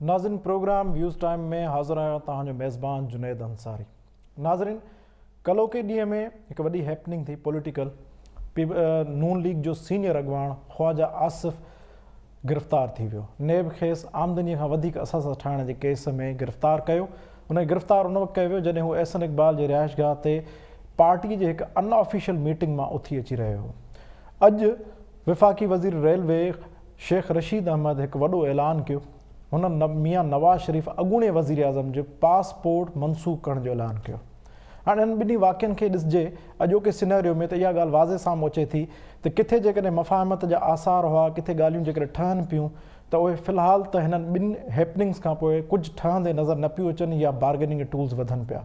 ناظرين programme waves time ۾ حاضر آهيان توهان جو ميزبان جنيد انصاري. ناظرين ڪلهوڪي ڏينهن ۾ هڪ وڏي هيپننگ ٿي پوليٽيڪل نون ليگ جو سينيئر اڳواڻ خواجه آصف گرفتار ٿي ويو. نيب کيس آمدني کان وڌيڪ اثاثا ٺاهڻ جي ڪيس ۾ گرفتار ڪيو. هن کي گرفتار ان وقت ڪيو ويو جڏهن هو احسن اقبال جي رهائشگاهه تي پارٽي جي هڪ ان آفيشل ميٽنگ مان اٿي اچي رهيو هو. اڄ وفاقي وزير ريلوي شيخ رشيد احمد هڪ وڏو اعلان ڪيو. هن ميان نواز شريف اڳوڻي وزيراعظم جو پاسپورٽ منسوخ ڪرڻ جو اعلان ڪيو. هاڻي انهن ٻنهي واقعن کي ڏسجي اڄوڪي سيناريو ۾ ته اها ڳالهه واضح سامهون اچي ٿي ته ڪٿي جيڪڏهن مفاهمت جا آثار هئا، ڪٿي ڳالهيون جيڪڏهن ٺهن پيون ته اهي في الحال ته هنن ٻن هيپننگز کان پوء ڪجهه ٺهندي نظر نه پيون اچن يا بارگيننگ جا ٽولز وڌن پيا.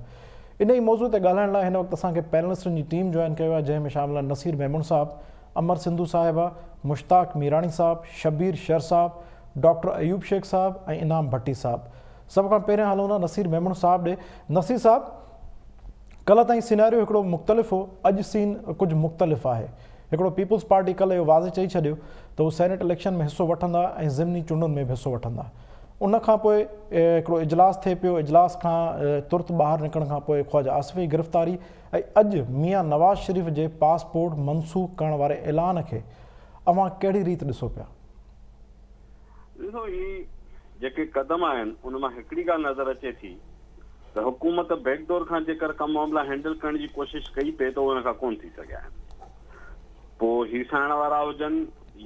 انهي موضوع تي ڳالهائڻ لاء هن وقت اسان کي پينلسٽن جي ٽيم جوائن ڪيو آهي جنهن ۾ شامل آهن نصير ميمڻ صاحب، امر سنڌو صاحبه، مشتاق ميراڻي صاحب، شبير شر صاحب، ڊاڪٽر ايوب شيخ صاحب ۽ انعام ڀٽي صاحب. سڀ کان پهريان هلون ٿا نصير ميمڻ صاحب ڏي. نصير صاحب ڪلهه تائين سيناريو هڪڙو مختلف هو اڄ سين ڪجهه مختلف آهي. هڪڙو پيپلز پارٽي ڪلهه اهو واضح چئي ڇڏيو ته هو سينيٽ اليڪشن ۾ حصو وٺندا ۽ ضمني چونڊن ۾ به حصو وٺندا. ان کان پوء هڪڙو اجلاس ٿئي پيو اجلاس کان ترت ٻاهر نڪرڻ کان پوء خواجه آصف جي گرفتاري ۽ اڄ ميان نواز شريف جي پاسپورٽ منسوخ ڪرڻ واري اعلان کي اوهان ڪهڙي ريت ڏسو پيا؟ ڏسو هي جيڪي قدم آهن ان مان هڪڙي ڳالهه نظر اچي ٿي ته حڪومت بيڪ ڊور کان جيڪر ڪا معاملا هينڊل ڪرڻ جي ڪوشش ڪئي پئي ته اهو ان کان ڪونه ٿي سگهيا آهن پوء هيسائڻ وارا هجن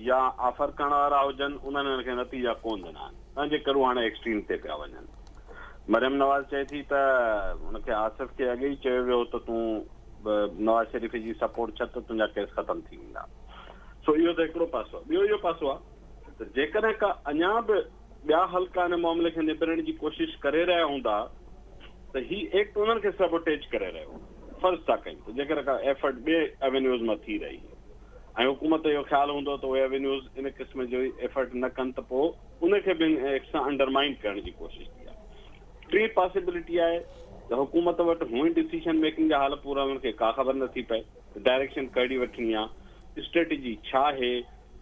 يا آفر ڪرڻ وارا هجن انهن هن کي نتيجا ڪونه ڏنا آهن تنهنجي ڪري هو هاڻي ايڪسٽريم تي پيا وڃن. مريم نواز چئي ٿي ته هن کي آصف کي اڳي ئي چيو ويو هو ته تون نواز شريف جي سپورٽ ڇڏ ته تنهنجا ڪيس ختم ٿي ويندا. سو اهو ته هڪڙو پاسو آهي. ٻيو اهو پاسو آهي ته جيڪڏهن ڪا اڃا به ٻيا حلقا ان معاملي کي نبيرڻ جي ڪوشش ڪري رهيا هوندا ته هي ايڪٽ انهن کي سيبوٽيج ڪري رهيو هو. فرض ٿا ڪيون ته جيڪڏهن ڪا ايفرٽ ٻئي ايونيوز مان ٿي رهي هئي ۽ حڪومت جو اهو خيال هوندو ته اهي ايونيوز ان قسم جو ايفرٽ نه ڪن ته پوء ان کي به ان ايڪٽ سان انڊرمائن ڪرڻ جي ڪوشش ٿي آهي. ٽين پاسيبلٽي آهي ته حڪومت وٽ هونئن ڊسيشن ميڪنگ جا حال پورا انهن کي ڪا خبر نه ٿي پئي ته ڊائريڪشن ڪهڙي وٺڻي آهي، اسٽريٽجي ڇا آهي،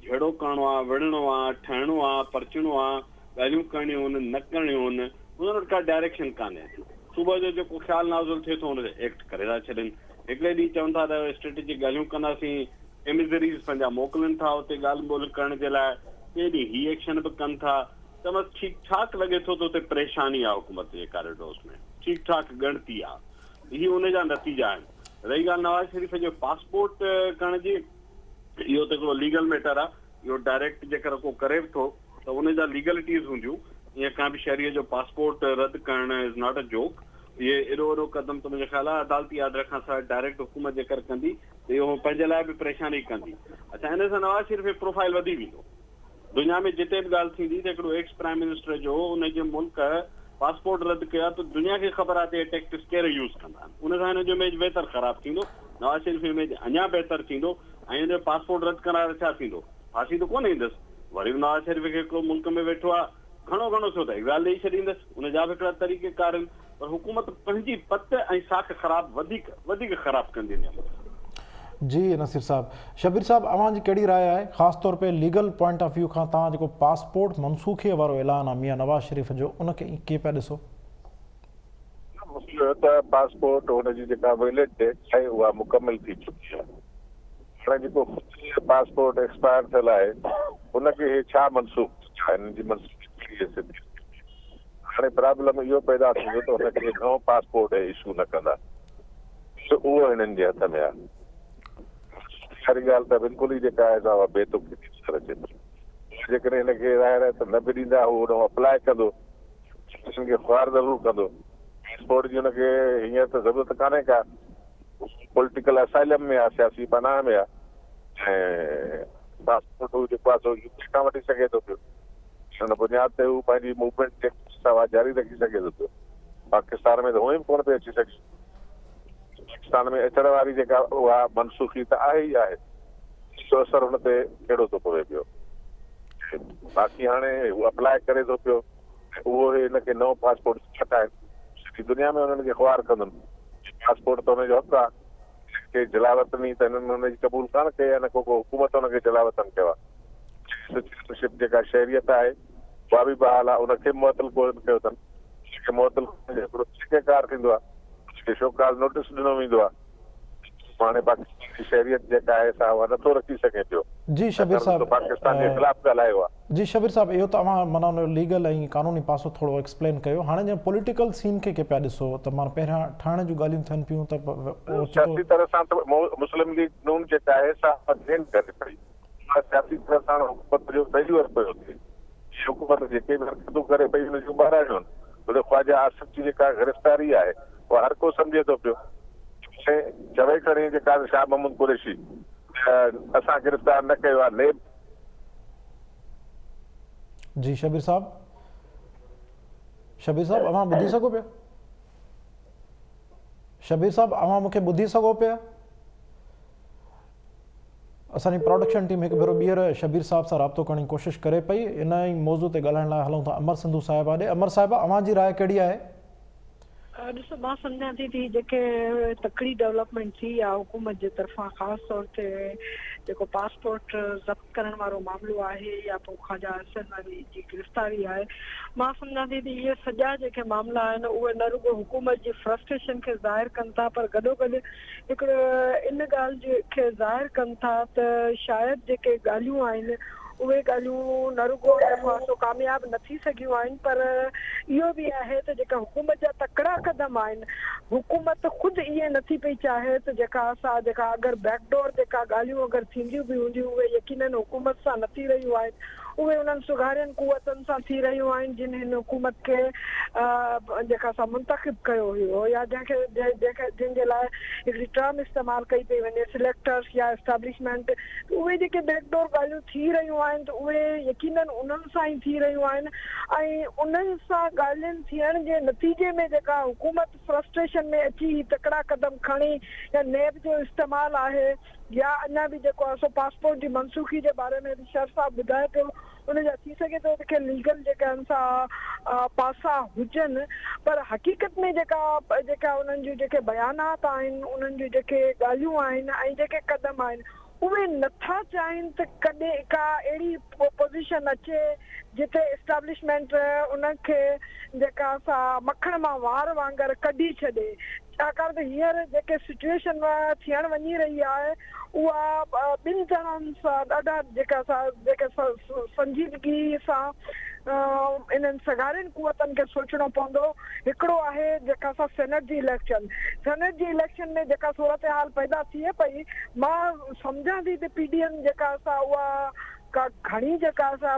جهيڙو ڪرڻو آهي، وڙهڻو آهي، ٺهڻو آهي، پرچڻو آهي، ڳالهيون ڪرڻيون آهن، نه ڪرڻيون آهن، انهن وٽ ڪا ڊائريڪشن ڪانهي. صبح جو جيڪو خيال نازل ٿئي ٿو ان تي ايڪٽ ڪري ٿا ڇڏين. هڪڙي ڏينهن چون ٿا ته اسٽريٽجڪ ڳالهيون ڪنداسين، ايميزريز پنهنجا موڪلين ٿا اتي ڳالهه ٻولهه ڪرڻ جي لاء، ٻئي ڏينهن هي ايڪشن به ڪن ٿا ته بس ٺيڪ ٺاڪ لڳي ٿو ته اتي پريشاني آهي حڪومت جي ڪاريڊورز ۾ ٺيڪ ٺاڪ ڳڻتي آهي هي ان جا نتيجا آهن. رهي ڳالهه نواز شريف جي پاسپورٽ ڪرڻ جي اهو ته هڪڙو ليگل ميٽر آهي اهو ڊائريڪٽ جيڪر ڪو ڪري به ٿو ته ان جا ليگلٽيز هونديون ائين ڪنهن به شهري جو پاسپورٽ رد ڪرڻ از not a joke اهي ايڏو وڏو قدم ته منهنجو خيال آهي عدالتي آرڊر کان سواء ڊائريڪٽ حڪومت جيڪر ڪندي ته اهو پنهنجي لاء به پريشاني ڪندي. اڇا ان سان نواز شريف جي پروفائيل وڌي ويندو. دنيا ۾ جتي به ڳالهه ٿيندي ته هڪڙو ايڪس پرائم منسٽر جو ان جي ملڪ پاسپورٽ رد ڪيو آهي ته دنيا کي خبر آهي ته اهي ٽيڪٽس ڪير يوز ڪندا آهن. ان سان هن جو اميج ويتر خراب ٿيندو. نواز شريف جو اميج اڃا بهتر ٿيندو ۽ هن جو پاسپورٽ رد ڪرائي ته ڇا ٿيندو؟ ڦاسي ته ڪونه ايندس. وري به نواز شريف کي هڪڙو ملڪ ۾ ويٺو آهي گهڻو گهڻو ٿيو ته ايگزائل ڏئي ڇڏيندس. ان جا به هڪڙا طريقيڪار آهن. پر حڪومت پنهنجي پت ۽ ساک خراب وڌيڪ وڌيڪ خراب ڪندي انهي عمل سان. جي نصير صاحب. شبير صاحب اوهان جي ڪهڙي راء آهي خاص طور P legal point of view کان توهان جيڪو پاسپورٽ منسوخي وارو اعلان آهي ميان نواز شريف جو ان کي ڪيئن پيا ڏسو؟ نه مسئلو اهو ته پاسپورٽ هن جي جيڪا ويلڊ ڊيٽ آهي اها مڪمل ٿي چڪي آهي هاڻي جيڪو خود پاسپورٽ ايڪسپائر ٿيل آهي ان کي هي ڇا منسوخ ڪندا هنن جي منسوخي ڪهڙي حيثيت ٿي سگهي ٿي هاڻي پرابلم اهو پيدا ٿيندو ته هن کي نئون پاسپورٽ هي اشو نه ڪندا سو اهو هنن جي هٿ ۾ آهي واري ڳالهه ته بلڪل ئي جيڪا آهي سا اها بي تڪي ٿي نظر اچي پئي جيڪڏهن هن کي ظاهر آهي ته نه به ڏيندا هو هوڏانهن اپلاء ڪندو هنن کي خوار ضرور ڪندو پاسپورٽ جي هن کي هينئر ته ضرورت ڪانهي ڪا پوليٽيڪل اسائلم ۾ آهي سياسي پناهه ۾ آهي ۽ پاسپورٽ هو جيڪو آهي سو يو ڪي کان وٺي سگهي ٿو پيو ان بنياد تي هو پنهنجي موومينٽ جيڪا اها جاري رکي سگهي ٿو پيو. پاڪستان ۾ ته هونئن به ڪونه پيو اچي سگهي. پاڪستان ۾ اچڻ واري جيڪا اها منسوخي ته آهي ئي آهي. ان جو اثر هن تي ڪهڙو ٿو پوي پيو. باقي هاڻي هو اپلاء ڪري ٿو پيو ۽ اهو هي هن کي نئون پاسپورٽ ڇا ٺاهين. سڄي دنيا ۾ هنن کي خوار ڪندن. پاسپورٽ ته هن جو حق آهي. هن کي جلاوطني ته هنن هن جي قبول ڪانه ڪئي آهي نه ڪو ڪو حڪومت هن کي جلاوطن ڪيو آهي. سٽيزنشپ جيڪا شهريت آهي اها به بحال آهي، ان کي به معطل ڪونه ڪيو اٿن. ان کي معطل ڪرڻ جو هڪڙو طريقيڪار ٿيندو آهي، ان کي شوڪاز نوٽيس ڏنو ويندو آهي ته تون هاڻي پاڪستان جي شهريت جيڪا آهي سا اها نٿو رکي سگهين پيو، جي شبير ڇاڪاڻ ته صاحب تو پاڪستان جي خلاف ڳالهايو آهي. جي شبير صاحب اهو ته اوهان معنيٰ ان جو ليگل ۽ قانوني پاسو ٿورو ايڪسپلين ڪيو هاڻي جڏهن پوليٽيڪل سين کي ڪي پيا ڏسو ته معنيٰ پهريان ٺهڻ جون ڳالهيون ٿين پيون ته اوچتو سياسي طرح سان ته مسلم ليگ نون جيڪا آهي سا گين ڪري پئي اها سياسي طرح سان حڪومت جو فيليور پيو ٿئي. هيء حڪومت جيڪي به حرڪتون ڪري پئي ان جون ٻاراڻيون آهن. توڙي خواجه آصف جي جيڪا گرفتاري آهي اها هر ڪو سمجهي ٿو پيو. ۽ چوي کڻي جيڪا شاهه محمود قريشي ته اسان گرفتار نه ڪيو آهي نيب. جي شبير صاحب شبير صاحب اوهان ٻڌي سگهو پيا شبير صاحب اوهان مونکي ٻڌي سگهو پيا اسان جي پروڊڪشن ٽيم هڪ ڀيرو ٻيهر شبير صاحب سان رابطو ڪرڻ جي ڪوشش ڪري پئي ان ئي موضوع تي ڳالهائڻ لاء هلون ٿا امر سنڌو صاحبه ڏي امر صاحبه اوهان جي راء ڪهڙي آهي؟ ڏسو مان سمجهان ٿي ته هي جيڪي تڪڙي ڊولپمينٽ ٿي آهي حڪومت جي طرفان خاص طور تي جيڪو پاسپورٽ ضبط ڪرڻ وارو معاملو آهي يا پوء خواجه حسين واري جي گرفتاري آهي مان سمجهان ٿي ته اهي سڄا جيڪي معاملا آهن اهي نه رڳو حڪومت جي فرسٽريشن کي ظاهر ڪن ٿا پر گڏوگڏ هڪڙو ان ڳالهه کي ظاهر ڪن ٿا ته شايد جيڪي ڳالهيون آهن اهي ڳالهيون نه رڳو جيڪو آهي سو ڪامياب نه ٿي سگهيون آهن پر اهو به آهي ته جيڪا حڪومت جا تڪڙا قدم آهن حڪومت خود ائين نه ٿي پئي چاهي ته جيڪا سا جيڪا اگر بيڪ ڊور جيڪا ڳالهيون اگر ٿينديون به هونديون اهي يقينن حڪومت سان نه ٿي رهيون آهن اهي انهن سگهارين قوتن سان ٿي رهيون آهن جن هن حڪومت کي جيڪا سا منتخب ڪيو هيو يا جنهن کي جنهن کي جن جي لاء هڪڙي ٽرم استعمال ڪئي پئي وڃي سليڪٽرس يا اسٽيبلشمينٽ ته اهي جيڪي بيڪ ڊور ڳالهيون ٿي رهيون آهن ته اهي يقينن انهن سان ئي ٿي رهيون آهن ۽ انهن سان ڳالهين ٿيڻ جي نتيجي ۾ جيڪا حڪومت فرسٽريشن ۾ اچي هي تڪڙا قدم کڻي يا نيب جو استعمال آهي يا اڃا به جيڪو آهي سو پاسپورٽ جي منسوخي جي باري ۾ به شر صاحب ٻڌائي پيو ان جا ٿي سگهي ٿو ته ڪي ليگل جيڪا آهن سا پاسا هجن پر حقيقت ۾ جيڪا جيڪا انهن جون جيڪي بيانات آهن انهن جون جيڪي ڳالهيون آهن ۽ جيڪي قدم آهن اهي نٿا چاهين ته ڪڏهن ڪا اهڙي پوزيشن اچي جتي اسٽيبلشمينٽ انهن کي جيڪا سا مکڻ مان وار وانگر ڪڍي ڇڏي ڇاڪاڻ ته هينئر جيڪي سچوئيشن ٿيڻ وڃي رهي آهي اها ٻن طرحن سان ڏاڍا جيڪا سا جيڪي سنجيدگي سان انهن سگهارين قوتن کي سوچڻو پوندو هڪڙو آهي جيڪا سا سينيٽ جي اليڪشن سينيٽ جي اليڪشن ۾ جيڪا صورتحال پيدا ٿئي پئي مان سمجهان ٿي ته پي ڊي ايم جيڪا سا اها ڪا گهڻي جيڪا سا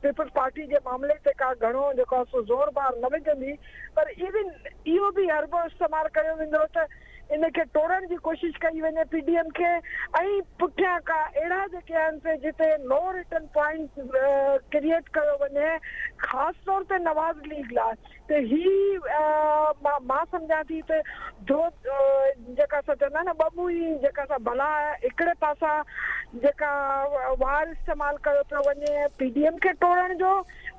پيپلز پارٽي جي معاملي تي ڪا گهڻو جيڪو آهي سو زور بار نه وجهندي پر ايون اهو به حربو استعمال ڪيو ويندو ته ان کي ٽوڙڻ جي ڪوشش ڪئي وڃي پي ڊي ايم کي ۽ پٺيان ڪا اهڙا جيڪي آهن سي جتي نو رٽن پوائنٽ ڪريئيٽ ڪيو وڃي خاص طور تي نواز ليگ لاء ته هي مان سمجهان ٿي ته ڌو جيڪا سا چوندا آهن نه ٻه منهين جيڪا سا بلا هڪڙي پاسا جيڪا وار استعمال ڪيو پيو وڃي پي ڊي ايم کي ٽوڙڻ جو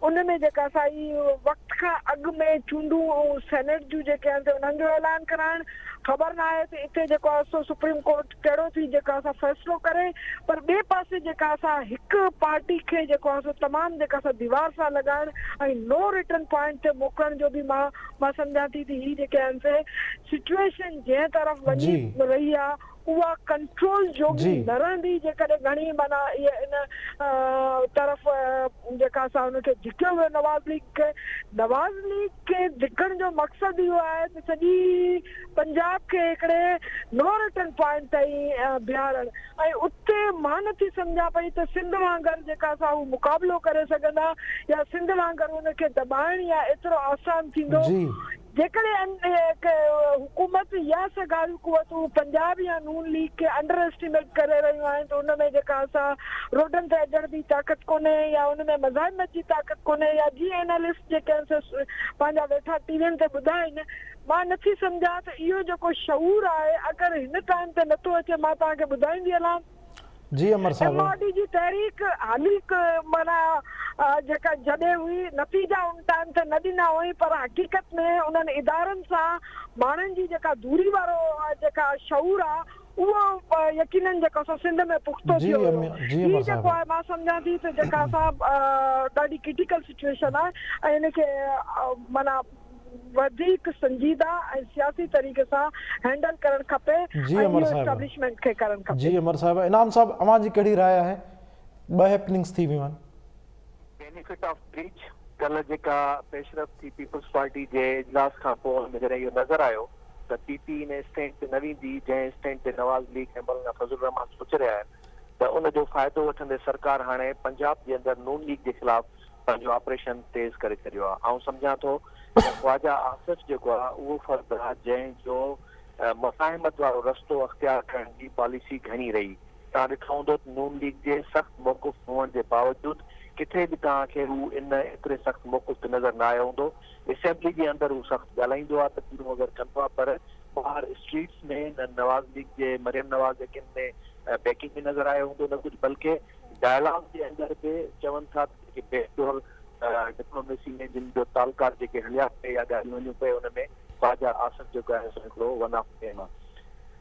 ان ۾ جيڪا سا هي وقت کان اڳ ۾ چونڊون ۽ سينيٽ جون جيڪي آهن سي انهن جو اعلان ڪرائڻ خبر ناهي ته اتي جيڪو آهي سو سپريم ڪورٽ ڪهڙو ٿي جيڪا سا فيصلو ڪري پر ٻئي پاسي جيڪا سا هڪ پارٽي کي جيڪو آهي سو تمام جيڪا سا ديوار سان لڳائڻ ۽ نو رٽرن پوائنٽ تي موڪلڻ جو به مان مان سمجهان ٿي ته هي جيڪي آهن سي سچوئيشن جنهن طرف وڃي رهي آهي اها ڪنٽرول جوڳي نه رهندي جيڪڏهن گهڻي معنيٰ اها ان طرف جيڪا سا ان کي ڌڪيو ويو نواز ليگ کي نواز ليگ کي ڌڪڻ جو مقصد اهو آهي ته سڄي پنجاب کي هڪڙي نو رٽرن پوائنٽ تائين بيهارڻ ۽ اتي مان نٿي سمجهان پئي ته سنڌ وانگر جيڪا سا هو مقابلو ڪري سگهندا يا سنڌ وانگر ان کي دٻائڻ يا ايترو آسان ٿيندو جيڪڏهن حڪومت يا سگهاريون قوتون پنجاب يا نون ليگ کي انڊر ايسٽيميٽ ڪري رهيون آهن ته ان ۾ جيڪا اسان روڊن تي اچڻ جي طاقت ڪونهي يا ان ۾ مزاحمت جي طاقت ڪونهي يا جيئن اينالسٽ جيڪي آهن سي پنهنجا ويٺا ٽي وين تي ٻڌائين مان نٿي سمجهان ته اهو جيڪو شعور آهي اگر هن ٽائيم تي نٿو اچي مان توهان کي ٻڌائيندي هلان جي امر صاحب. ايم آر ڊي جي تحريڪ هلي معنيٰ جيڪا جڏهن هئي نتيجا ان ٽائيم تي نه ڏنا هئائين پر حقيقت ۾ انهن ادارن سان ماڻهن جي جيڪا دوري وارو جيڪا شعور آ. اهو يقينن جيڪو سو سنڌ ۾ پختو جي ٿيو هيو. جي هي امر جيڪو صاحبه. آهي مان سمجهان ٿي ته جيڪا سا ڏاڍي ڪرٽيڪل سچوئيشن آهي ۽ ان کي معنيٰ وڌيڪ سنجيده ۽ سياسي طريقي سان هينڊل ڪرڻ کپي جي ۽ امر اهو صاحبه. اسٽيبلشمينٽ کي ڪرڻ کپي. جي امر صاحبه. انعام صاحب اوهان جي ڪهڙي راء آهي؟ ٻه هيپننگس ٿي ويون آهن. بينيفٽ آف بريچ، ڪلهه جيڪا پيش رفت ٿي پيپلز پارٽي جي اجلاس کان پوء ان ۾ جڏهن اهو نظر آيو ته پي پي ان اسٽينڊ تي نه ويندي جنهن اسٽينڊ تي نواز ليگ ۽ مولانا فضل الرحمان سوچي رهيا آهن ته ان جو فائدو وٺندي سرڪار هاڻي پنجاب جي اندر نون ليگ جي خلاف پنهنجو آپريشن تيز ڪري ڇڏيو آهي آئون سمجهان ٿو ته خواجه آصف جيڪو آهي اهو فرد آهي جنهن جو مفاهمت وارو رستو اختيار ڪرڻ جي پاليسي گهڻي رهي توهان ڏٺو هوندو ته نون ليگ جي سخت موقف هئڻ جي باوجود ڪٿي به توهان کي هو ان ايتري سخت موقف تي نظر نه آيو هوندو. اسيمبلي جي اندر هو سخت ڳالهائيندو آهي، تقريرون وغيره ڪندو آهي پر ٻاهر اسٽريٽس ۾ نه نواز ليگ جي مريم نواز جي ڪن ۾ بيڪنگ ۾ نظر آيو هوندو نه ڪجهه بلڪه ڊائلاگ جي اندر به چون ٿا ته جيڪي بيڪ ڊور ڊپلوميسي ۾ جن جو تعلقات جيڪي هليا پئي يا ڳالهيون هليون پئي ان ۾ خواجه آصف جيڪو آهي سو هڪڙو ون آف ديم آهي.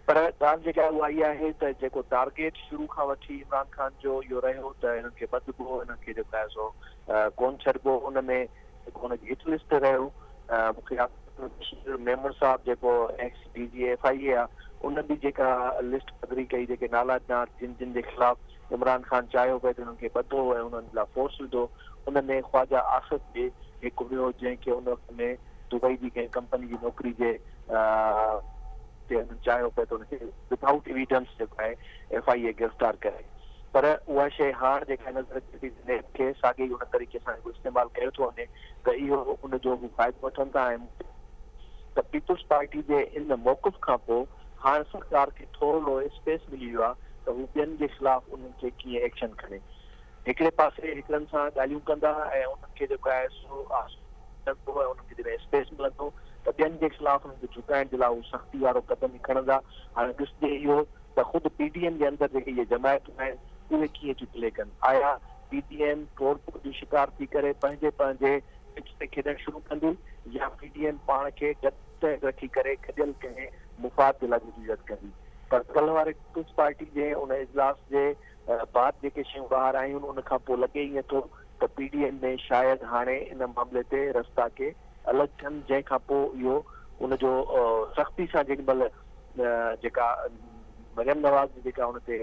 پر ڳالهه جيڪا آهي اها اها آهي ته جيڪو ٽارگيٽ شروع کان وٺي عمران خان جو اهو رهيو ته هنن کي ٻڌبو، هنن کي جيڪو آهي سو ڪونه ڇڏبو، ان ۾ جيڪو هن جي هٽ لسٽ تي رهيو، مون کي ياد آهي بشير ميمڻ صاحب جيڪو X D G F I A آهي ان به جيڪا لسٽ پڌري ڪئي، جيڪي نالا ڏنا جن جن جي خلاف عمران خان چاهيو پئي ته هنن کي ٻڌو ۽ انهن لاء فورس وڌو، ان ۾ خواجه آصف به هڪ هيو جنهن کي ان وقت ۾ دبئي جي ڪنهن ڪمپني جي نوڪري جي تي هنن چاهيو پئي ته ان کي ود آئوٽ ايويڊنس جيڪو آهي ايف I اي گرفتار ڪري پر اها شيء هاڻ جيڪا نظر اچي ٿي ته نيب کي ساڳئي ان طريقي سان جيڪو استعمال ڪيو ٿو وڃي ته اهو ان جو هو فائدو وٺن ٿا ۽ ته پيپلز پارٽي جي ان موقف کان پوء هاڻ سرڪار کي ٿورڙو اسپيس ملي ويو آهي ته هو ٻين جي خلاف انهن کي ڪيئن ايڪشن کڻي هڪڙي پاسي هڪڙن سان ڳالهيون ڪندا ۽ انهن کي جيڪو آهي سو آسودو ۽ انهن کي جڏهن اسپيس ملندو ته ٻين جي خلاف انهن کي جهڪائڻ جي لاء هو سختي وارو قدم ئي کڻندا. هاڻي ڏسجي اهو ته خود پي ڊي ايم جي اندر جيڪي اهي جماعتون آهن اهي ڪيئن ٿيون پلي ڪن. آيا پي ڊي ايم ٽوڙ ڦوڙ جو شڪار ٿي ڪري پنهنجي پنهنجي پچ تي کيڏڻ شروع ڪندي يا پي ڊي ايم پاڻ کي گڏ رکي ڪري گڏيل ڪنهن مفاد جي لاء جدوجهد ڪندي. پر ڪلهه واري پيپلز پارٽي جي ان اجلاس جي بعد جيڪي شيون ٻاهر آيون ان کان پوء لڳي ائين ٿو ته پي ڊي ايم ۾ شايد هاڻي ان معاملي تي رستا ڪي الڳ ٿين جنهن کان پوء اهو ان جو سختي سان جيڏي مهل جيڪا مريم نواز جي جيڪا ان تي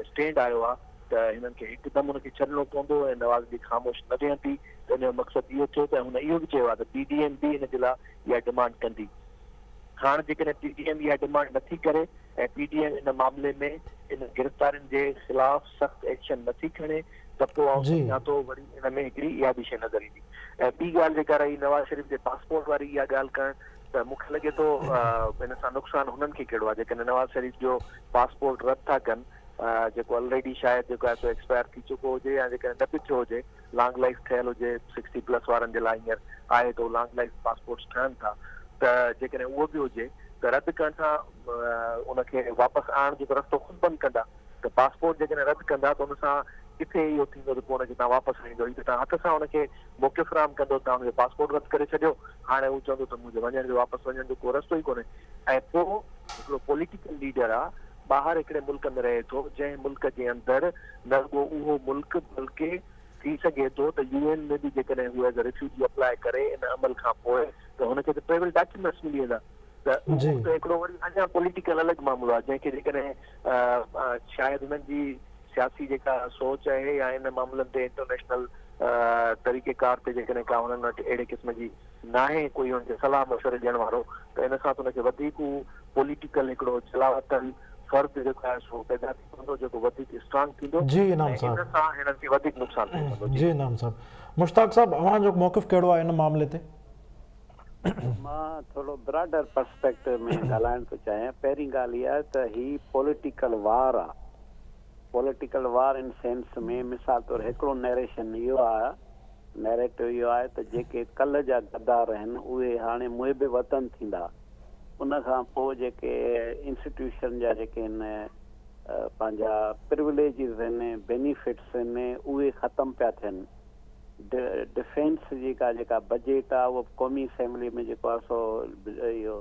اسٽينڊ آيو آهي ته هنن کي هڪدم ان کي ڇڏڻو پوندو ۽ نواز ليگ خاموش نه ويهندي ته ان جو مقصد اهو ٿيو ته هن اهو به چيو آهي ته پي ڊي ايم به ان جي لاء اها ڊمانڊ ڪندي هاڻ جيڪڏهن پي ڊي ايم اها ڊمانڊ نٿي ڪري ۽ پي ڊي ايم ان معاملي ۾ ان گرفتارين جي خلاف سخت ايڪشن نٿي کڻي ته پوء آئون سمجهان ٿو وري ان ۾ هڪڙي اها به شيء نظر ايندي ۽ ٻي ڳالهه جيڪا رهي نواز شريف جي پاسپورٽ واري اها ڳالهه ڪرڻ ته مون کي لڳي ٿو ان سان نقصان هنن کي ڪهڙو آهي جيڪڏهن نواز شريف جو پاسپورٽ رد ٿا ڪن جيڪو الريڊي شايد جيڪو آهي سو ايڪسپائر ٿي چڪو هجي يا جيڪڏهن نه به ٿيو هجي لانگ لائيف ٺهيل هجي سڪسٽي پلس وارن جي لاء هينئر آهي ته لانگ لائيف پاسپورٽس ٺهن ٿا ته جيڪڏهن اهو به هجي ته رد ڪرڻ سان ان کي واپس آڻڻ جو ته رستو خود بند ڪندا ته پاسپورٽ جيڪڏهن رد ڪندا ته ان سان ڪٿي اهو ٿيندو ته پوء ان کي توهان واپس آڻيندو هي ته توهان هٿ سان ان کي موقعو فراهم ڪندو توهان ان جو پاسپورٽ رد ڪري ڇڏيو هاڻي هو چوندو ته منهنجو وڃڻ جو واپس وڃڻ جو ڪو رستو ئي ڪونهي ۽ پوء هڪڙو پوليٽيڪل ليڊر آ ٻاهر هڪڙي ملڪ ۾ رهي ٿو جنهن ملڪ جي اندر نه رڳو اهو ملڪ بلڪه ٿي سگهي ٿو ته يو اين ۾ به جيڪڏهن هو ايز اي ريفيوجي اپلاء ڪري ان عمل کان پوء ته هن کي ته ٽريول ڊاڪيومينٽس ملي ويندا ته اهو ته هڪڙو وري اڃا پوليٽيڪل الڳ معاملو آهي جنهن کي جيڪڏهن شايد هنن جي سياسي جيڪا سوچ آهي يا ان معاملن تي انٽرنيشنل طريقي ڪار تي جيڪڏهن ڪا هنن وٽ اهڙي قسم جي ناهي ڪوئي هن کي صلاح مشوري ڏيڻ وارو ته ان سان ته ان کي وڌيڪ هو پوليٽيڪل هڪڙو جلاوطن فرد جيڪو آهي سو پيدا ٿي پوندو جيڪو وڌيڪ اسٽرانگ ٿيندو جي انعام ۽ صاحب. ان سان هنن کي وڌيڪ نقصان پهچندو. جي انعام صاحب. مشتاق صاحب اوهان جو موقف ڪهڙو آهي ان معاملي تي؟ مان ٿورو براڊر پرسپيڪٽو ۾ ڳالهائڻ ٿو چاهيان. پهرين ڳالهه اها آهي ته هي پوليٽيڪل وار آهي. پوليٽيڪل وار ان سينس ۾ مثال طور هڪڙو نيريشن اهو آهي، نيريٽو اهو آهي ته جيڪي ڪلهه جا غدار آهن اهي هاڻي محب وطن ٿيندا. ان کان پوء جيڪي انسٽيٽيوشن جا جيڪي آهن پنهنجا پروليجز آهن، بينيفٽس آهن اهي ختم پيا ٿين. ڊفينس جي ڪا جيڪا بجيٽ آهي اهو به قومي اسيمبلي ۾ جيڪو آهي سو اهو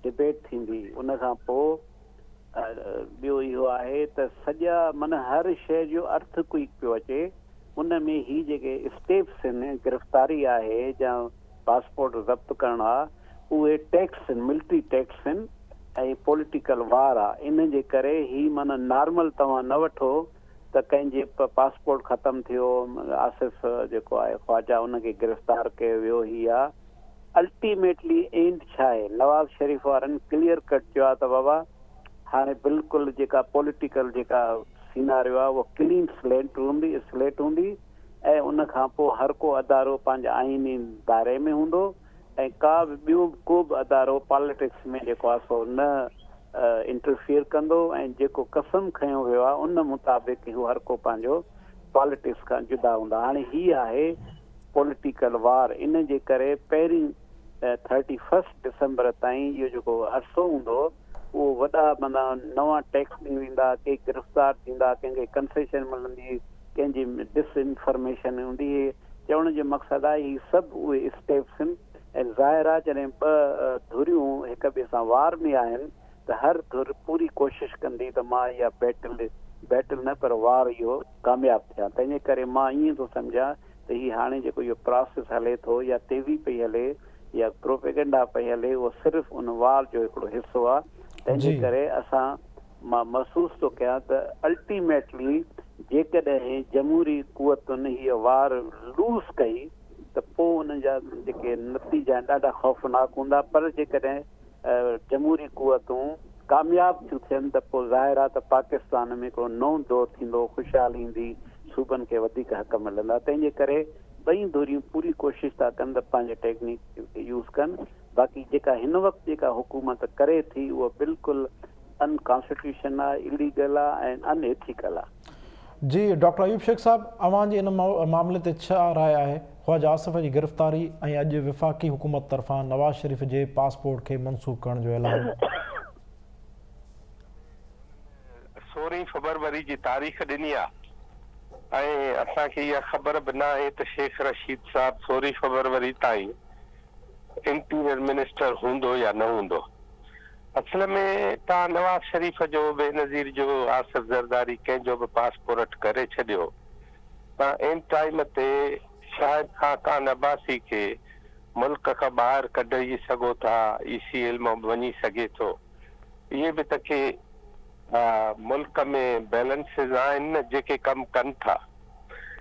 ڊبيٽ ٿيندي. ان کان پوء ٻيو اهو آهي ته سڄا معنيٰ هر شيء جو ارٿ ڪوئيڪ پيو اچي ان ۾ هي جيڪي اسٽيپس آهن گرفتاري آهي يا پاسپورٽ ضبط ڪرڻ آ اهي ٽيڪس آهن ملٽري ٽيڪس آهن ۽ پوليٽيڪل وار آ ان جي ڪري هي معنيٰ نارمل توهان نه وٺو ته ڪنهن جي پاسپورٽ ختم ٿيو آصف جيڪو آهي خواجا ان کي گرفتار ڪيو ويو هي آ الٽيميٽلي اينڊ ڇا آهي؟ نواز شريف وارن ڪليئر ڪٽ چيو آهي ته بابا هاڻي بلڪل جيڪا پوليٽيڪل جيڪا سيناريو آهي اهو ڪلين سليٽ هوندي سليٽ هوندي ۽ ان کان پوء هر ڪو ادارو پنهنجي آئيني دائري ۾ هوندو ۽ ڪا به ٻيو ڪو به ادارو پاليٽڪس ۾ جيڪو آهي سو نه انٽرفيئر ڪندو ۽ جيڪو قسم کنيو ويو آهي ان مطابق هو هر ڪو پنهنجو پاليٽڪس کان جدا هوندا هاڻي هي آهي پوليٽيڪل وار ان جي ڪري پهرين ٿرٽي فرسٽ ڊسمبر تائين اهو جيڪو عرصو هوندو اهو وڏا معنيٰ نوان ٽيڪس ويندا ڪي گرفتار ٿيندا ڪنهن کي ڪنسيشن ملندي ڪنهن جي ڊس انفارميشن هوندي هي چوڻ جو مقصد آهي هي سڀ اهي اسٽيپس آهن ۽ ظاهر آهي جڏهن ٻه ڌريون هڪ ٻئي سان وار ۾ آهن ته هر ڌر پوري ڪوشش ڪندي ته مان اها بيٽل بيٽل نه پر وار اهو ڪامياب ٿيان تنهن جي ڪري مان ائين ٿو سمجهان ته هي هاڻي جيڪو اهو پراسيس هلي ٿو يا تيزي پئي هلي يا پروپيگنڊا پئي هلي اهو صرف ان وار جو هڪڙو حصو آهي تنهن جي ڪري اسان مان محسوس ٿو ڪيان ته الٽيميٽلي جيڪڏهن جمهوري قوتن هيء وار لوز ڪئي ته پوء ان جا جيڪي نتيجا آهن ڏاڍا خوفناڪ هوندا پر جيڪڏهن جمهوري قوتون ڪامياب ٿيون ٿين ته پوء ظاهر آهي ته پاڪستان ۾ هڪڙو نئون دور ٿيندو، خوشحالي ايندي، صوبن کي وڌيڪ حق ملندا، تنهن جي ڪري ٻئي ڌريون پوري ڪوشش ٿا ڪن ته پنهنجي ٽيڪنيڪ کي يوز ڪن، باقي جيڪا هن وقت جيڪا حڪومت ڪري ٿي اها بلڪل ان ڪانسٽيٽيوشن آهي، اليگل آهي ۽ ان ايٿيڪل آهي. جي ڊاڪٽر ايوب شيخ صاحب اوهان جي ان معاملي تي ڇا راء آهي خواجه آصف جي گرفتاري ۽ اڄ وفاقي حڪومت طرفان نواز شريف جي پاسپورٽ کي منسوخ ڪرڻ جو اعلان. سورهين فبروري جي تاريخ ڏني آ ۽ اسان کي اها خبر به ناهي ته شيخ رشيد صاحب سورهين فبروري تائين انٽيريئر منسٽر هوندو يا نه هوندو. اصل ۾ توهان نواز شريف جو، بينظير جو، آصف زرداري ڪنهن جو به پاسپورٽ ڪري ڇڏيو توهان عين ٽائيم تي شاهد خاقان عباسي کي ملڪ کان ٻاهر ڪڍي سگهو ٿا، اي سي ايل مان به وڃي سگهي ٿو. اهي به ته ڪي ملڪ ۾ بيلنسز آهن نه جيڪي ڪم ڪن ٿا.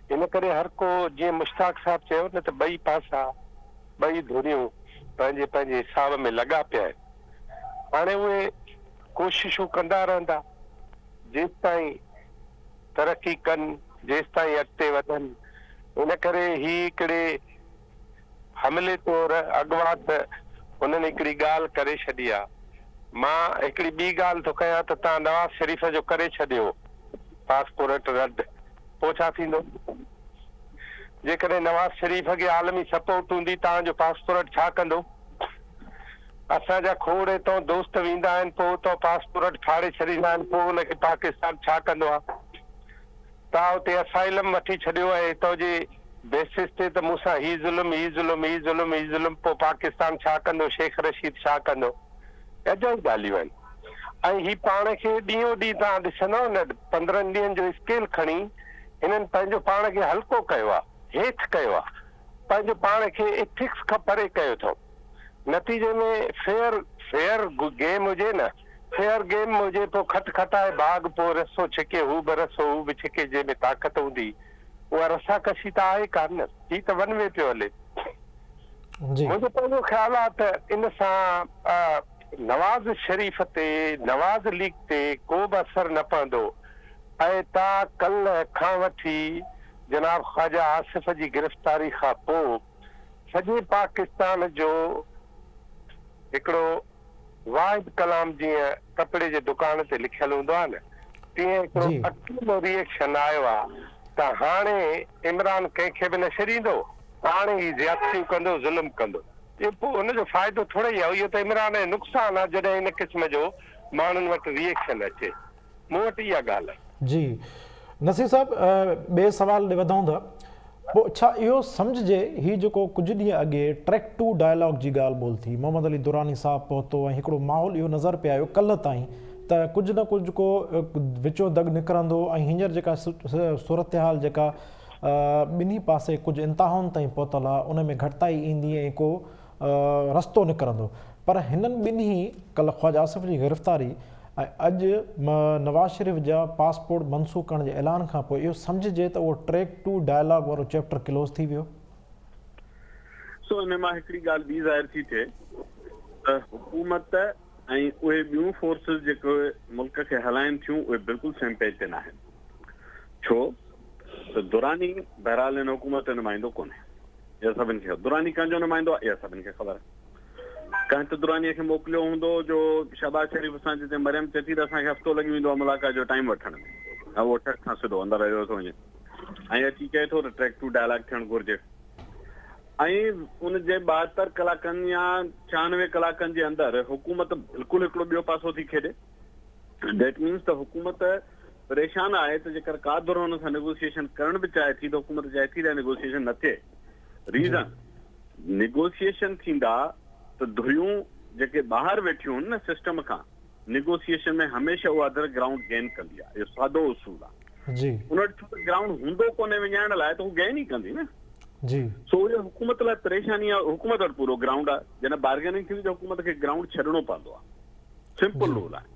ان ڪري هر ڪو جيئن مشتاق صاحب چيو نه ته ٻئي پاسا ٻئي ڌريون پنهنجي پنهنجي حساب ۾ لڳا پيا آهن. هاڻي اهي ڪوششون ڪندا رهندا جيستائين ترقي ڪن، جيستائين اڳتي وڌن. ان ڪري هي هڪڙي حملي طور اڳواٽ هنن هڪڙي ڳالهه ڪري ڇڏي آ. مان هڪڙي ٻي ڳالهه ٿو ڪيان ته توهان نواز شريف جو ڪري ڇڏيو پاسپورٽ رد پوء ڇا ٿيندو؟ جيڪڏهن نواز شريف کي عالمي سپورٽ هوندي توهان جو پاسپورٽ ڇا ڪندو؟ اسان جا کوڙ هتان دوست ويندا آهن پوء اتان پاسپورٽ ڦاڙي ڇڏيندا آهن پوء ان کي پاڪستان ڇا ڪندو آ؟ توهان اتي اسائلم وٺي ڇڏيو ۽ هتان جي بيسس تي ته مون سان هي ظلم هي ظلم هي ظلم هي ظلم پوء پاڪستان ڇا ڪندو شيخ رشيد ڇا ڪندو اجائي ڳالهيون آهن ۽ هي پاڻ کي ڏينهون ڏينهن توهان ڏسندؤ نه 15 ڏينهن جو اسڪيل کڻي هنن پنهنجو پاڻ کي هلڪو ڪيو آهي هيٺ ڪيو آهي پنهنجو پاڻ کي ايٿڪس کان پري ڪيو اٿئون نتيجي ۾ فيئر فيئر گيم هجي نه فيئر گيم هجي پوء کٽ کٽائي ڀاڳ پوء رسو ڇڪي هو به رسو هو به ڇڪي جنهن ۾ طاقت هوندي اها رسا ڪشي ته آهي ڪانه هي ته ون وي پيو هلي. منهنجو پنهنجو خيال آهي ته ان سان نواز شريف تي نواز ليگ تي ڪو به اثر نه پوندو ۽ تا ڪلهه کان وٺي جناب خواجه آصف جي گرفتاري کان پوء سڄي پاڪستان جو هڪڙو واحد ڪلام جيئن ڪپڙي جي دڪان تي لکيل هوندو آهي نه تيئن هڪڙو اڪيلو ري ايڪشن آيو آهي ته هاڻي عمران ڪنهن کي به نه ڇڏيندو، هاڻي هي زيادتيون ڪندو، ظلم ڪندو. اهو پوء ان جو فائدو ٿورئي آهي، اهو ته عمران جو نقصان آهي جڏهن ان قسم جو ماڻهن وٽ ري ايڪشن اچي. مون وٽ اها ڳالهه آهي. جي نصير صاحب ٻئي سوال ڏي وڌون ٿا پوء ڇا اهو سمجهجي هي جيڪو ڪجهه ڏينهن اڳي ٽريڪ ٽو ڊائلاگ جي ڳالهه ٻولهه ٿي محمد علي دراني صاحب پهتو ۽ هڪڙو ماحول اهو نظر پئي آيو ڪلهه تائين ته ڪجهه نه ڪجهه ڪو وچون دڳ نڪرندو ۽ هينئر جيڪا صورتحال جيڪا ٻنهي پاسي ڪجهه انتهائن تائين پهتل آهي ان ۾ گهٽتائي ايندي ۽ ڪو رستو نڪرندو پر هنن ٻنهي ڪلهه خواجه آصف جي گرفتاري ۽ اڄ نواز شريف جا پاسپورٽ منسوخ ڪرڻ جي اعلان کان پوء اهو سمجهجي ته اهو ٽريڪ ٽو ڊائلاگ وارو چيپٽر ڪلوز ٿي ويو. سو ان مان هڪڙي ڳالهه ٻي ظاهر ٿي ٿئي ته حڪومت ۽ اهي ٻيون فورسز جيڪي ملڪ کي هلائين ٿيون اهي بلڪل سيم پيج تي ناهن ڇو ته دراني بهرحال هن حڪومت جو نمائندو ڪونهي اها سڀن کي دراني ڪنهن جو نمائندو آهي اها سڀن کي خبر آهي ڪنهن ته دراني کي موڪليو هوندو جو شهباز شريف سان جتي مريم چئي ٿي ته اسان کي هفتو لڳي ويندو آهي ملاقات جو ٽائيم وٺڻ ۾ ۽ اهو ٺڪ سان سڌو اندر هليو ٿو وڃي ۽ اچي چئي ٿو ته ٽريڪ ٽو ڊائلاگ ٿيڻ گهرجي ۽ ان جي 72 ڪلاڪن يا 96 ڪلاڪن جي اندر حڪومت بلڪل هڪڙو ٻيو پاسو ٿي کيڏي that means ته حڪومت پريشان آهي ته جيڪر ڪا ڌر هن سان نيگوسيئيشن ڪرڻ به چاهي ٿي ته حڪومت چاهي ٿي ته نيگوسيئيشن نه ٿئي. ريزن نيگوسيئيشن ٿيندا ته ڌريون جيڪي ٻاهر ويٺيون هن نه سسٽم کان نيگوسيئيشن ۾ هميشه اها ڌر گرائونڊ گين ڪندي آهي اهو سادو اصول آهي. ان وٽ ڇو ته گرائونڊ هوندو ڪونهي وڃائڻ لاء ته هو گين ئي ڪندي نه. سو اهو حڪومت لاء پريشاني آهي حڪومت وٽ پورو گرائونڊ آهي جڏهن بارگيننگ ٿيندي ته حڪومت کي گرائونڊ ڇڏڻو پوندو آهي. سمپل رول آهي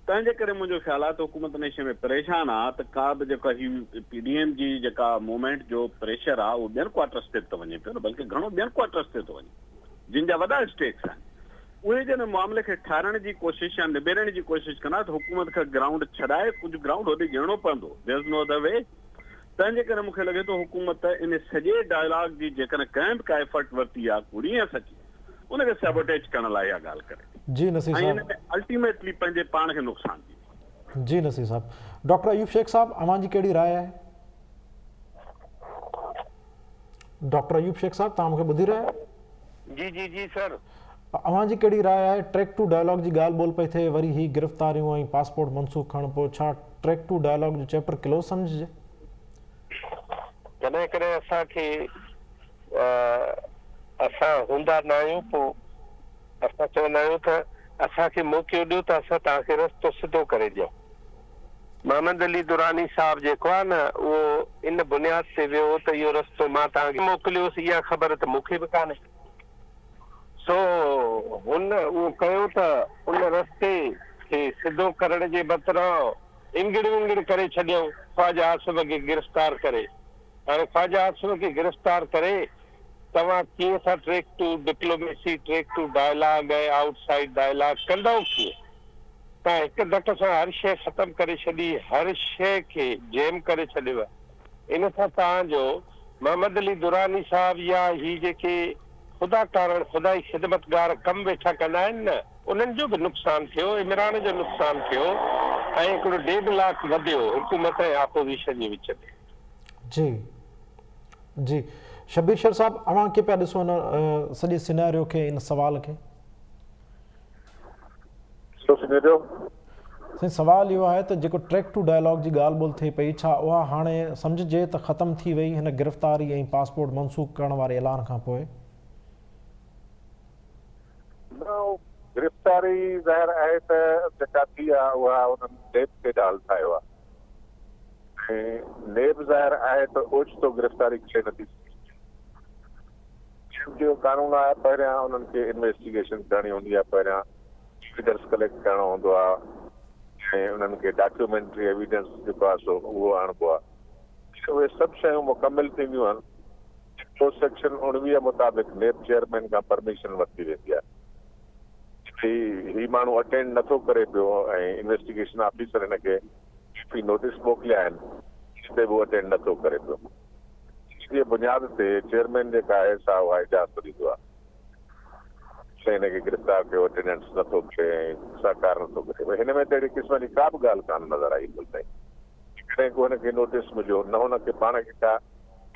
تنهن جي ڪري منهنجو خيال آهي ته حڪومت ان شيء ۾ پريشان آهي ته ڪا به جيڪا هي پي ڊي ايم جي جيڪا موومينٽ جو پريشر آهي اهو ٻين ڪوارٽرس تي به ته وڃي پيو نه بلڪه گهڻو ٻين ڪوارٽرس تي ٿو وڃي جن جا وڏا اسٽيڪس آهن اهي جڏهن معاملي کي ٺاهرائڻ جي ڪوشش يا نبيرڻ جي ڪوشش ڪندا ته حڪومت کي گرائونڊ ڇڏائي ڪجهه گرائونڊ هوڏي ڏيڻو پوندو There is no other way تنهن جي ڪري مون کي لڳي ٿو حڪومت ان سڄي ڊائلاگ جي جيڪڏهن ڪنهن به ڪا ايفرٽ ورتي آهي ڪوڙي يا سچي ان کي سيبوٽيج ڪرڻ لاء اها ڳالهه ڪري ٿي جي نصير ۽ ان صاحب. ۾ الٽيميٽلي پنهنجي پاڻ کي نقصان ڏيندي. جي نصير صاحب. ڊاڪٽر ايوب شيخ صاحب اوهان جي ڪهڙي راء آهي؟ ڊاڪٽر ايوب شيخ صاحب توهان مون کي ٻڌي رهيا آهيو؟ جي جي جي سر. اوهان جي ڪهڙي راء آهي ٽريڪ ٽو ڊائلاگ جي ڳالهه ٻولهه پئي ٿئي وري هي گرفتاريون ۽ پاسپورٽ منسوخ کان پوء ڇا ٽريڪ ٽو ڊائلاگ جو چيپٽر ڪلوز سمجهجي؟ ڪڏهن ڪڏهن اسان کي اسان هوندا نه آهيون پوء اسان چوندا آهيون ته اسان کي موقعو ڏيو ته اسان توهان کي رستو سڌو ڪري ڏيون. محمد علي دراني صاحب جيڪو آهي نه اهو ان بنياد تي ويو هو ته اهو رستو مان توهان کي موڪليو هوس اها خبر ته مون کي به ڪانهي. سو هن اهو ڪيو ته ان رستي کي سڌو ڪرڻ جي بدران انگڙ ونگڙ ڪري ڇڏيائون خواجه آصف کي گرفتار ڪري. هاڻي خواجه آصف کي گرفتار ڪري توهان ڪيئن ٿا track two diplomacy, track two dialogue ۽ outside dialogue ڪندؤ ڪيئن؟ توهان هڪ ڌڪ سان هر شيء ختم ڪري ڇڏي، هر شيء کي جيم ڪري ڇڏيو. ان سان توهان جو محمد علي دراني صاحب يا هي جيڪي خدا ڪارڻ خدائي خدمتگار ڪم ويٺا ڪندا آهن نه انهن جو به نقصان ٿيو، عمران جو نقصان ٿيو ۽ هڪڙو ڊيڊ لاڪ وڌيو حڪومت ۽ آپوزيشن جي وچ ۾. جي جي شبير شر صاحب اوهان ڪيئن پيا ڏسو ان سڄي سيناريو کي ان سوال کي؟ ڪهڙو سيناريو؟ سائين سوال اهو آهي ته جيڪو ٽريڪ ٽو ڊائلاگ جي ڳالهه ٻولهه ٿئي پئي ڇا اها هاڻي سمجهجي ته ختم ٿي وئي هن گرفتاري ۽ پاسپورٽ منسوخ ڪرڻ واري اعلان کان پوء؟ نه گرفتاري ظاهر آهي ته جيڪا ٿي آهي اها انهن نيب کي ڍال ٺاهيو آهي ۽ نيب ظاهر آهي ته اوچتو گرفتاري ڪري نٿي سگهي. نيب جو قانون آهي پهريان انهن کي انويسٽيگيشن ڪرڻي هوندي آهي پهريان ايويڊنس ڪليڪٽ ڪرڻو هوندو آهي ۽ انهن کي ڊاڪيومينٽري ايويڊنس جيڪو آهي سو اهو آڻبو آهي اهي سڀ شيون مڪمل ٿينديون آهن پوء سيڪشن 19 مطابق نيب چيئرمين کان پرميشن ورتي ويندي آهي ڀئي هي ماڻهو اٽينڊ نٿو ڪري پيو ۽ انويسٽيگيشن آفيسر هن کي ڪافي نوٽيس موڪليا آهن تي به اٽينڊ نٿو ڪري پيو ان جي بنياد تي چيئرمين جيڪا آهي سا اها اجازت ڏيندو آهي ته هن کي گرفتار ڪيو اٽينڊنس نٿو ڪري ۽ سهڪار نٿو ڪري ڀئي هن ۾ ته اهڙي قسم جي ڪا به ڳالهه ڪانه نظر آئي هن تائين ڪڏهن ڪو هن کي نوٽيس مليو نه هن کي پاڻ کي ڪا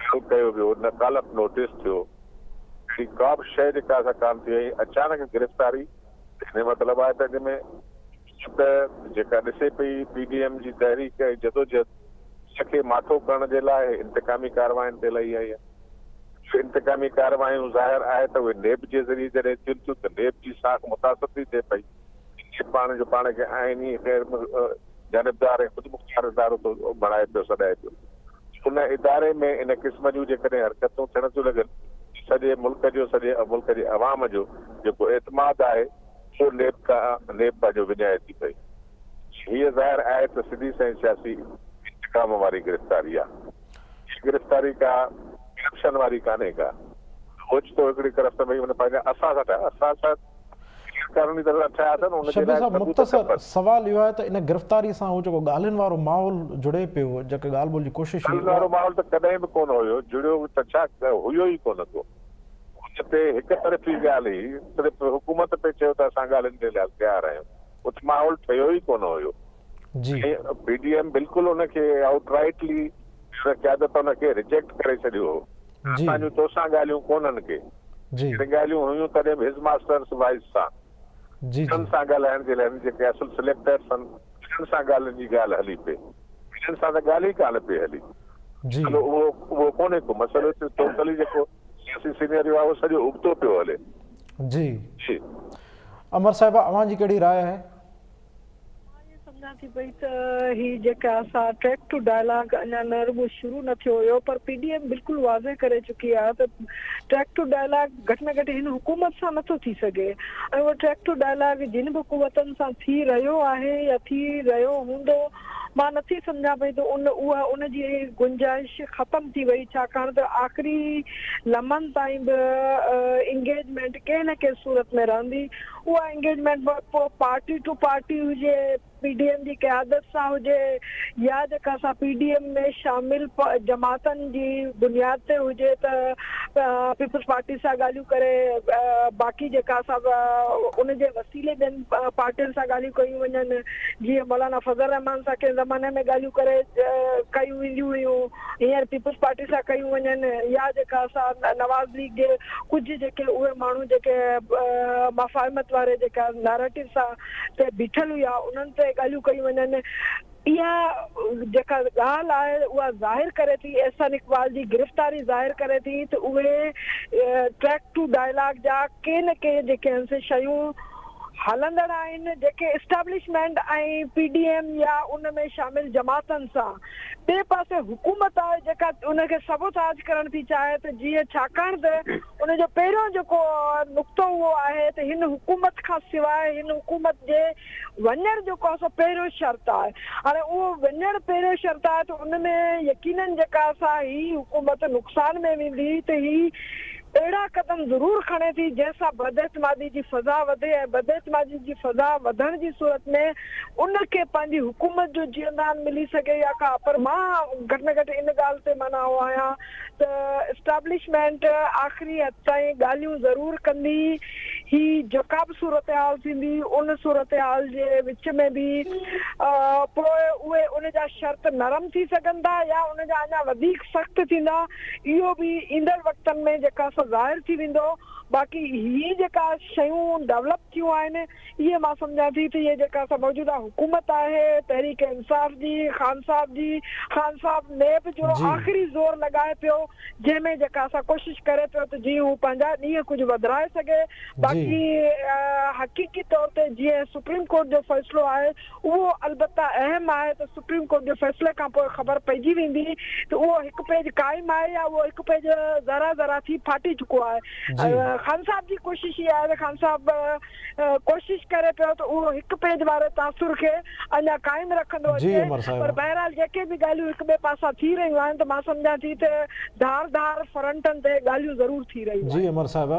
ڪال ڪيو ويو نه ڪال اپ نوٽيس ٿيو اهڙي ڪا به شيء جيڪا سا ڪانه ٿي ۽ اچانڪ گرفتاري هن جو مطلب آهي ته جنهن ۾ ته جيڪا ڏسي پئي پي ڊي ايم جي تحريڪ ۽ جدوجهد ان کي ماٺو ڪرڻ جي لاء انتقامي ڪاررواين تي لهي آئي آهي. اهي انتقامي ڪارروايون ظاهر آهي ته اهي نيب جي ذريعي جڏهن ٿين ٿيون ته نيب جي ساک متاثر ٿي ٿئي پئي. نيب پاڻ جو پاڻ کي آئيني غير جانبدار ۽ خودمختيار ادارو ٿو بڻائي پيو سڏائي پيو ان اداري ۾ ان قسم جون جيڪڏهن حرڪتون ٿيڻ ٿيون لڳن ته سڄي ملڪ جو سڄي ملڪ جي عوام جو جيڪو اعتماد آهي اهو نيب کان نيب پنهنجو وڃائي ٿي پئي. هيء ظاهر آهي ته سڌي سنئين سياسي انتقام واري گرفتاري آهي. هيء گرفتاري ڪا ڪرپشن واري ڪانهي ڪا. اوچتو هڪڙي ڪرپشن ڀئي هن پنهنجا اثاثا ٺاهيا اثاثا غير قانوني طرح سان ٺاهيا اٿن ان جي شبير لاء صاحب ثبوت مختصر کپن. سوال اهو آهي ته ان گرفتاري سان هو جيڪو ڳالهين وارو ماحول جڙي پيو جيڪا ڳالهه ٻولهه جي ڪوشش هئي ڳالهين وارو ماحول ته ڪڏهن به ڪونه هيو جڙيو ته ڇا هيو ئي ڪونه ڪو ان تي هڪ طرفي ڳالهه هئي صرف حڪومت پئي چيو ته اسان ڳالهين جي لاء تيار آهيون اتي ماحول ٺهيو ئي ڪونه هيو جي. ۽ پي ڊي ايم بلڪل ان کي آئوٽ رائٽلي قيادت ان کي رجيڪٽ ڪري ڇڏيو هو جي. اسان جون توسان ڳالهيون ڪونهن ڪي. جي. جڏهن ڳالهيون هيون تڏهن به his masters vice سان جي جي. انهن سان ڳالهائڻ جي لاء جيڪي اصل سليڪٽرس آهن انهن سان ڳالهين جي ڳالهه هلي پئي انهن سان ته ڳالهه ئي ڪانه پئي هلي. جي. مسئلو اهو اهو ڪونهي ڪو مسئلو ته ٽوٽلي جيڪو سياسي سينيريو آهي اهو سڄو ابتو پيو هلي. جي. جي. امر صاحبه اوهان جي ڪهڙي راء آهي؟ مان ائين سمجهان ٿي پئي ته هي جيڪا اسان ٽريڪ ٽو ڊائلاگ اڃا نه رڳو شروع نه ٿيو هيو پر پي ڊي ايم بلڪل واضح ڪري چڪي آهي ته ٽريڪ ٽو ڊائلاگ گهٽ ۾ گهٽ هن حڪومت سان نٿو ٿي سگهي ۽ اهو ٽريڪ ٽو ڊائلاگ جن به قوتن سان ٿي رهيو آهي يا ٿي رهيو هوندو مان نٿي سمجهان پئي ته ان اها ان جي گنجائش ختم ٿي وئي ڇاڪاڻ ته آخري لمحن تائين به انگيجمينٽ ڪنهن نه ڪنهن صورت ۾ رهندي اها انگيجمينٽ پوء پارٽي ٽو پارٽي هجي، پي ڊي ايم جي قيادت سان هجي يا جيڪا سا پي ڊي ايم ۾ شامل جماعتن جي بنياد تي هجي ته پيپلز پارٽي سان ڳالهيون ڪري باقي جيڪا سا ان جي وسيلي ٻين پارٽين سان ڳالهيون ڪيون وڃن جيئن مولانا فضل الرحمان سان ڪنهن زماني ۾ ڳالهيون ڪري ڪيون وينديون هيون هينئر پيپلز پارٽي سان ڪيون وڃن يا جيڪا سا نواز ليگ جي ڪجهه جيڪي اهي ماڻهو جيڪي مفاهمت واري جيڪا نيريٽو سان تي بيٺل هيا انهن تي ڳالهيون ڪيون وڃن اها جيڪا ڳالهه آهي اها ظاهر ڪري ٿي احسن اقبال جي گرفتاري ظاهر ڪري ٿي ته اهي ٽريڪ ٽو ڊائلاگ جا ڪي نه ڪي جيڪي آهن سي شيون هلندڙ آهن جيڪي اسٽيبلشمينٽ ۽ پي ڊي ايم يا ان ۾ شامل جماعتن سان ٻئي پاسي حڪومت آهي جيڪا ان کي سبوتاج ڪرڻ ٿي چاهي ته جيئن ڇاڪاڻ ته ان جو پهريون جيڪو نقطو اهو آهي ته هن حڪومت کان سواء هن حڪومت جي وڃڻ جيڪو آهي سو پهريون شرط آهي هاڻي اهو وڃڻ پهريون شرط آهي ته ان ۾ يقينن جيڪا سا هي حڪومت نقصان ۾ ويندي ته هي اهڙا قدم ضرور کڻي ٿي جنهن سان بداعتمادي جي فضا وڌي ۽ بداعتمادي جي فضا وڌڻ جي صورت ۾ ان کي پنهنجي حڪومت جو جيئندان ملي سگهي يا ڪا پر مان گهٽ ۾ گهٽ ان ڳالهه تي معنيٰ اهو آهيان ته اسٽابلشمينٽ آخري حد تائين ڳالهيون ضرور ڪندي هي جيڪا به صورتحال ٿيندي ان صورتحال جي وچ ۾ به پوء اهي ان جا شرط نرم ٿي سگهن ٿا يا ان جا اڃا وڌيڪ سخت ٿيندا اهو به ايندڙ وقتن ۾ جيڪا سو ظاهر ٿي ويندو باقي هي جيڪا شيون ڊولپ ٿيون آهن اهي مان سمجهان ٿي ته اهي جيڪا سا موجوده حڪومت آهي تحريڪ انصاف جي خان صاحب جي خان صاحب نيب جو آخري زور لڳائي پيو جنهن ۾ جيڪا سا ڪوشش ڪري پيو ته جيئن هو پنهنجا ڏينهن ڪجهه وڌرائي سگهي باقي حقيقي طور تي جيئن سپريم ڪورٽ جو فيصلو آهي اهو البته اهم آهي ته سپريم ڪورٽ جي فيصلي کان پوء خبر پئجي ويندي ته اهو هڪ پيج قائم آهي يا اهو هڪ پيج ذرا ذرا ٿي ڦاٽي چڪو آهي. خان صاحب جي ڪوشش اها آهي ته خان صاحب ڪوشش ڪري پيو ته اهو هڪ پيج واري تاثر کي اڃا قائم رکندو اچي پر بهرحال جيڪي به ڳالهيون هڪ ٻئي پاسا ٿي رهيون آهن ته مان سمجهان ٿي ته ڌار ڌار فرنٽن تي ڳالهيون ضرور ٿي رهيون آهن. جي عمر صاحب.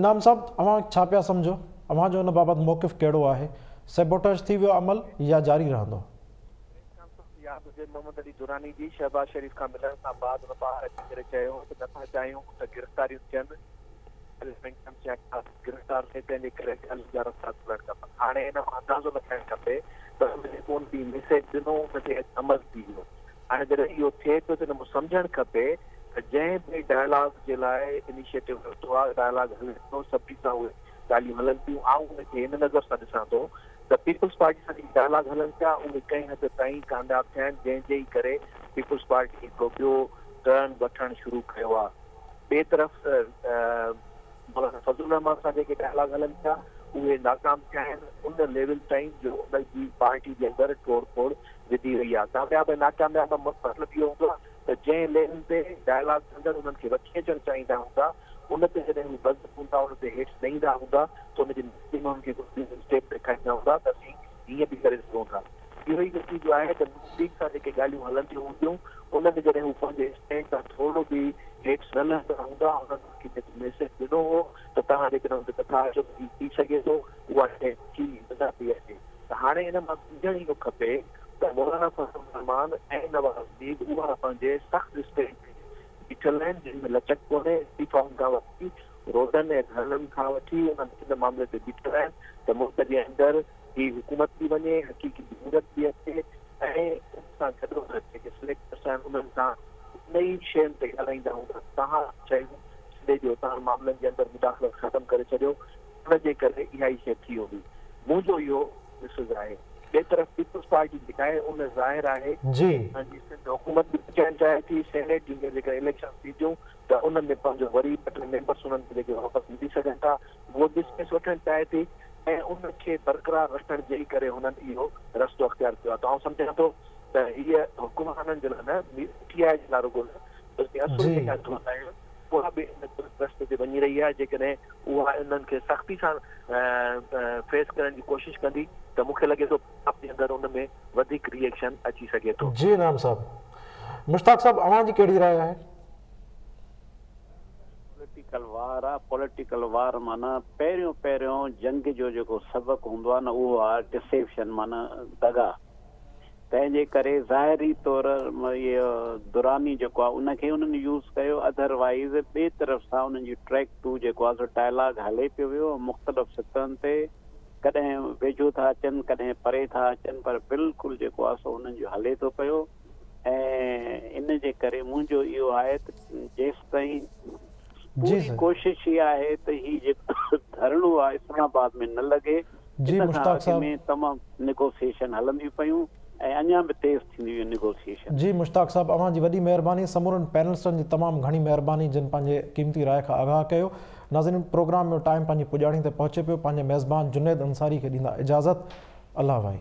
انعام صاحب اوهان ڇا پيا سمجهو؟ اوهان جو ان بابت موقف ڪهڙو آهي؟ سيبوٽاج ٿي ويو عمل يا جاري رهندو؟ پريس ڪانفرنس ياد هجي محمد علي دراني جي شهباز شريف کان ملڻ کان بعد هن ٻاهر اچي ڪري چيو هو ته نٿا چاهيون ته گرفتاريون ٿين، پارليامينٽ يا گرفتار ٿئي تنهن جي ڪري ڳالهين جا رستا کلڻ کپن. هاڻي ان مان اندازو لڳائڻ کپي ته هن جيڪو ان ڏينهن ميسيج ڏنو ان تي اڄ عمل ٿي ويو. هاڻي جڏهن اهو ٿئي پيو ته ان مان سمجهڻ کپي ته جنهن به ڊائلاگ جي لاء انيشيٽو ورتو آهي، ڊائلاگ هلي ٿو، سڀني سان اهي ڳالهيون هلن پيون، آئون ان کي هن نظر سان ڏسان ٿو ته پيپلز پارٽي سان جيڪي ڊائلاگ هلن پيا اهي ڪنهن حد تائين ڪامياب ٿيا آهن جنهن جي ئي ڪري پيپلز پارٽي هڪڙو ٻيو ٽرن وٺڻ شروع ڪيو آهي. ٻئي طرف مولانا فضل الرحمان سان جيڪي ڊائلاگ هلن پيا اهي ناڪام ٿيا آهن ان ليول تائين جو ان جي پارٽي جي اندر ٽوڙ ڦوڙ وڌي وئي آهي. ڪامياب ۽ ناڪامياب مطلب اهو هوندو آهي ته جنهن ليول تي ڊائلاگ ڪندڙ انهن کي وٺي اچڻ چاهيندا هوندا ان تي جڏهن هو بزد هوندا ان تي هيٺ نه ايندا هوندا ته ان جي نتيجي ۾ انهن کي ڪجهه ٻيو اسٽيپ ڏيکاريندا هوندا ته اسين هيئن به ڪري سگهون ٿا. اهو ئي نتيجو آهي ته نون ليگ سان جيڪي ڳالهيون هلنديون هونديون ان ۾ جڏهن هو پنهنجي اسٽينڊ تان ٿورڙو به هيٺ نه لهندا هوندا انهن کي جيڪو ميسيج ڏنو هو ته توهان جيڪڏهن ان تي نٿا اچو ته هي ٿي سگهي ٿو اها شيء ٿي نظر پئي اچي ته هاڻي ان مان سمجهڻ اهو کپي ته مولانا فضل الرحمان ۽ نواز ليگ اها پنهنجي سخت اسٽينڊ تي بيٺل آهن جن ۾ لچڪ ڪونهي استعيفائن کان وٺي روڊن ۽ ڌرڻن کان وٺي انهن ان معاملي تي بيٺل آهن ته ملڪ جي اندر هي حڪومت به وڃي، حقيقي جمهوريت به اچي ۽ ان سان گڏوگڏ جيڪي سليڪٽرس آهن انهن سان انهي شين تي ڳالهائيندا هوندا ته توهان شيون ڇڏي ڏيو، توهان معاملن جي اندر مداخلت ختم ڪري ڇڏيو، ان جي ڪري اها ئي شيء ٿي هوندي. منهنجو اهو محسوس آهي. ٻئي طرف پيپلز پارٽي جيڪا آهي ان ظاهر آهي پنهنجي سنڌ حڪومت به بچائڻ چاهي ٿي، سينيٽ جون جيڪڏهن اليڪشنز ٿينديون ته ان ۾ پنهنجو وري ٻه ٽي ميمبرس انهن کي جيڪي واپس ملي سگهن ٿا اهو به اسپيس وٺڻ چاهي ٿي ۽ ان کي برقرار رکڻ جي ئي ڪري هنن اهو رستو اختيار ڪيو آهي ته آئون سمجهان ٿو ته هيء حڪمرانن جي لاء نه پي ٽي آء جي لاء رڳو نه بلڪه اصل جيڪا ڌر آهي اها به ان غلط رستي تي وڃي رهي آهي جيڪڏهن اها انهن کي سختي سان فيس ڪرڻ جي ڪوشش ڪندي ته مون کي لڳي ٿو پنجاب جي اندر ان ۾ وڌيڪ ري ايڪشن اچي سگهي ٿو. جي انعام صاحب. مشتاق صاحب اوهان جي ڪهڙي راء آهي؟ پوليٽيڪل وار آ، پوليٽيڪل وار معنيٰ پهريون پهريون جنگ جو جيڪو سبق هوندو آ نه اهو آ ڊسيپشن معنيٰ دغا تنهن جي ڪري ظاهري طور اهو دراني جيڪو آ ان کي انهن يوز ڪيو اڌر وائيز ٻئي طرف سان انهن جي ٽريڪ ٽو جيڪو آ سو ڊائلاگ هلي پيو ويو مختلف سطحن تي ڪڏهن ويجهو ٿا اچن ڪڏهن پري ٿا اچن پر بلڪل جيڪو آ سو انهن جو هلي ٿو پيو. ۽ ان جي ڪري منهنجو اهو آهي ته جيستائين پوري ڪوشش اها آهي ته هي جيڪو ڌرڻو آهي اسلام آباد ۾ نه لڳي ان کان اڳ ۾ تمام نيگوسيئيشن هلنديون پيون ۽ اڃا به تيز ٿينديون اهي نيگوسيئيشن. جي مشتاق صاحب اوهان جي وڏي مهرباني سمورن پينلسٽن جي تمام گهڻي مهرباني جن پنهنجي قيمتي راء کان آگاهه ڪيو ناظرين پروگرام جو ٽائيم پنهنجي پڄاڻي تي پهچي پيو پنهنجي ميزبان جنيد انصاري کي ڏيندا اجازت الله واهي.